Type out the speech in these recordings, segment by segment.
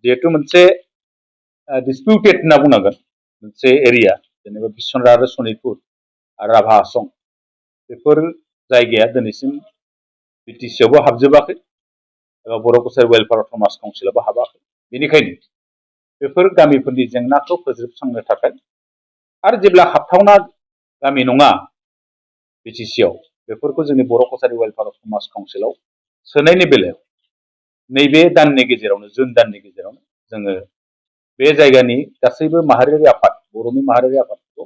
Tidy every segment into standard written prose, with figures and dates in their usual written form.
जिहेतु मोनसे डिसपिउटेड होनना बुंनांगोन मोनसे एरिया जेनेबा बिसनाथ आरो सनितपुर आरो राभा आसम बेफोर जायगाया दिनैसिम बिटिसि आवबो हाबजोबाखै एबा बर' कसारि वेलफेयार समाज काउन्सिलावबो हाबाखै बेनिखायनो बेफोर गामिफोरनि जेंनाखौ फोजोबस्रांनो थाखाय आरो जेब्ला हाबथावना गामि नङा बिटिसिआव बेफोरखौ जोंनि बर' कसारि वेलफेयार समाज काउन्सिलाव सोनायनि बेलायाव नैबे दाननि गेजेरावनो जुन दाननि गेजेरावनो जोङो बे जायगानि गासैबो माहारियारि आफाद बर'नि माहारियारि आफादखौ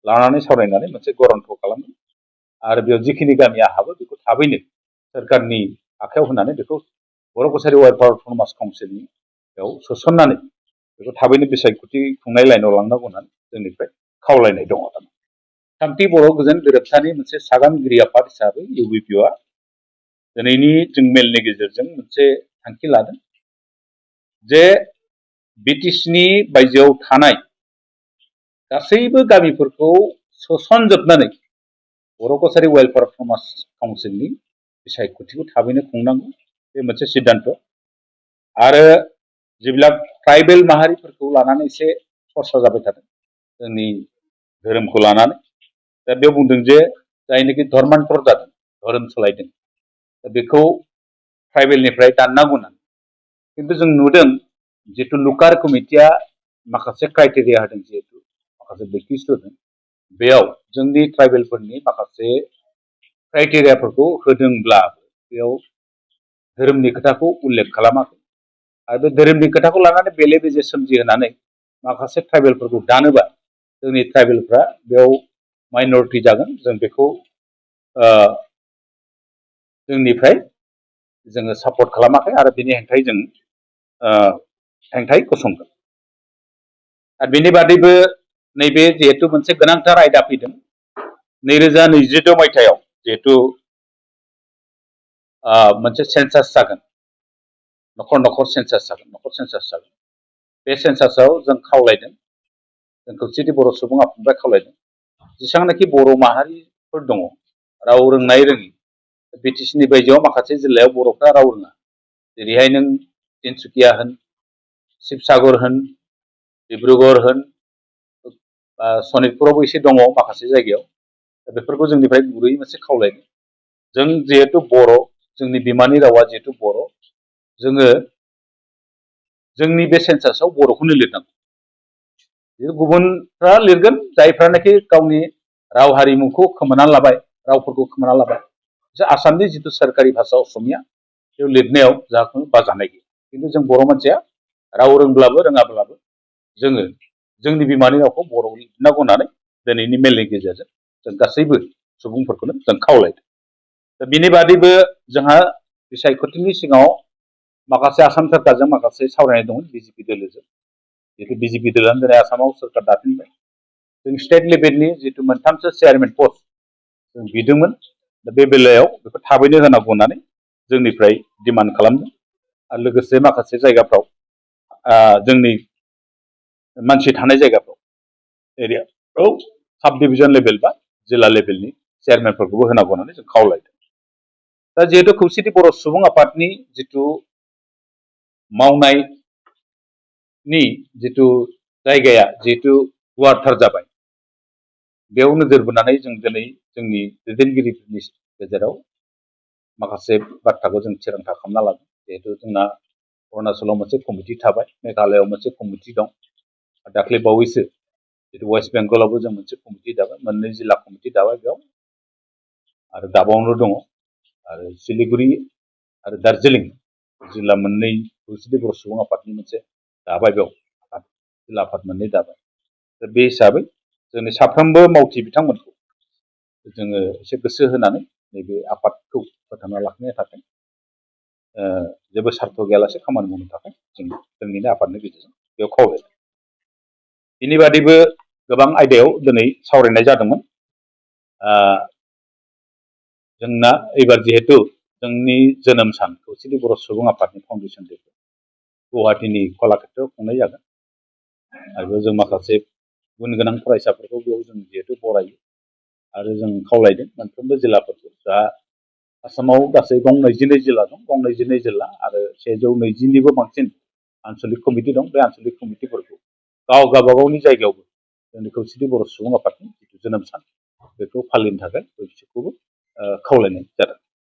लानानै सावरायनानै मोनसे गरन्थ खालामो आरो बेयाव जिखिनि गामिया हाबो बेखौ थाबैनो सोरखारनि आखायाव होनानै बेखौ बर' कसारि वेलफेयार समाज काउन्सिलनि बेयाव सोसननानै बेखौ थाबैनो बिसायख'थि खुंनाय लाइनाव लांनांगौ होननानै जोंनिफ्राय खावलायनाय दङ। थामथि बर' गोजोन गोरोबथानि मोनसे सागानगिरि आफाद हिसाबै इउबिपिअआ दिनैनि जों मेलनि गेजेरजों मोनसे थांखि लादों जे बिटिसिनि बायजोआव थानाय गासैबो गामिफोरखौ सोसनजोबनानै बर' कसारि वेलफेयार समाज काउन्सिलनि बिसायख'थिखौ थाबैनो खुंनांगौ बे मोनसे सिद्धान्त आरो जेब्ला ट्राइबेल माहारिफोरखौ लानानै एसे सरसा जाबाय थादों जोंनि धोरोमखौ लानानै दा बेयाव बुंदों जे जायनोखि धर्मान्तर जादों धोरोम सोलायदों दा बेखौ ट्राइबेलनिफ्राय दाननांगौ होननानै खिन्थु जों नुदों जितु लुकार कमिटिया माखासे क्राइटेरिया होदों जिहेतु माखासे बैखिस्त होदों बेयाव जोंनि ट्राइबेलफोरनि माखासे क्राइटेरियाफोरखौ होदोंब्ला बेयाव धोरोमनि खोथाखौ उल्लेख खालामाखै आरो बे धोरोमनि खोथाखौ लानानै बेले बेजे सोमजिहोनानै माखासे ट्राइबेलफोरखौ दानोबा जोंनि ट्राइबेलफ्रा बेयाव माइनरिटि जागोन जों बेखौ जोंनिफ्राय जोङो सापर्ट खालामाखै आरो बेनि हेंथायै जों हेंथायै गसंगोन आरो बेनि बादैबो नैबे जिहेतु मोनसे गोनांथार आयदा फैदों 2022 मायथाइयाव जिहेतु मोनसे सेन्सास जागोन न'खर न'खर सेन्सास जागोन बे सेन्सासाव जों खावलायदों जों खौसेथि बर' सुबुं आफादनिफ्राय खावलायदों जेसेबांनाखि बर' माहारिफोर दङ राव रोंनाय रोङि बिटिसिनि बायजोआव माखासे जिल्लायाव बर'फ्रा राव रोङा जेरैहाय नों तिनसुकिया होन शिबसागर होन डिब्रुगड़ होन सनितपुरावबो एसे दङ माखासे जायगायाव बेफोरखौ जोंनिफ्राय गुरैयै मोनसे खावलायदों जों जिहेतु बर' जोंनि बिमानि रावा जिहेतु बर' जोङो जोंनि बे सेन्सासाव बर'खौनो लिरनांगौ गुबुनफ्रा लिरगोन जायफ्रानाखि गावनि राव हारिमुखौ खोमानानै लाबाय रावफोरखौ खोमानानै लाबाय आसामनि जितु सोरखारि भाषा असमिया बेयाव लिरनायाव जाखुनु बाजानाय गैया खिन्थु जों बर' मानसिया राव रोंब्लाबो रोङाब्लाबो जोङो जोंनि बिमानि रावखौ बर' लिरनांगौ होननानै दिनैनि मेलनि गेजेरजों जों गासैबो सुबुंफोरखौनो जों खावलायदों दा बिनि बादैबो जोंहा बिसायख'थिनि सिगाङाव माखासे आसाम सोरखारजों माखासे सावरायनाय दंमोन बिजेपि दोलोजों जितु बिजेपि दोलोआनो दिनै आसामाव सोरखार दाफिनबाय जों स्टेट लेभेलनि जितु मोनथामसो चेयारमेन पस्ट जों बिदोंमोन दा बे बेलायाव बेखौ थाबैनो होनांगौ होननानै जोंनिफ्राय डिमान्ड खालामदों आरो लोगोसे माखासे जायगाफ्राव जोंनि मानसि थानाय जायगाफ्राव एरियाफ्राव साब डिभिजन लेभेल बा जिल्ला लेभेलनि चेयारमेनफोरखौबो होनांगौ होननानै जों खावलायदों दा जिहेतु खौसेथि बर' सुबुं आफादनि जितु मावनायनि जितु जायगाया जिहेतु गुवारथार जाबाय बेयाव नोजोर बोनानै जों दिनै जोंनि दैदेनगिरिफोरनि गेजेराव माखासे बाथ्राखौ जों थिरांथा खालामना लादों जिहेतु जोंना अरुणाचलाव मोनसे कमिटि थाबाय मेघालयआव मोनसे कमिटि दं दाख्लै बावैसो जितु वेस्ट बेंगलावबो जों मोनसे कमिटि दाबाय मोननै जिल्ला कमिटि दाबाय बेयाव आरो दाबावनो दङ आरो सिलिगुरि आरो दार्जिलिं जिल्ला मोननै खौसेथि बर' सुबुं आफादनि मोनसे दाबाय बेयाव जिल्ला आफाद मोननै दाबाय दा बे हिसाबै जोंनि साफ्रोमबो मावथि बिथांमोनखौ जोङो एसे गोसो होनानै नैबे आफादखौ फोथांना लाखिनो थाखाय जेबो सार्थ गैयालासे खामानि मावनो थाखाय जों जोंनिनो आफादनि गेजेरजों बेयाव खावलायदों बिनि बादैबो गोबां आयदायाव दिनै सावरायनाय जादोंमोन जोंना एबार जिहेतु जोंनि जोनोम सान खौसेथि बर' सुबुं आफादनि फाउन्डेसन डेखौ गुवाहाटीनि कलाक्षेत्रआव खुंनाय जागोन आरो जों माखासे गुन गोनां फरायसाफोरखौ बेयाव जों जिहेतु बरायो आरो जों खावलायदों मोनफ्रोमबो जिल्लाफोरखौ दा आसामाव गासै गं 22 जिल्ला दं गं 22 जिल्ला आरो 120निबो बांसिन आनसलिक कमिटि दं बे आनसलिक कमिटिफोरखौ गावबा गावनि जायगायावबो जोंनि खौसेथि बर' सुबुं आफादनि जिथु जोनोम सान बेखौ फालिनो थाखाय बिसोरखौबो खावलायनाय जादों।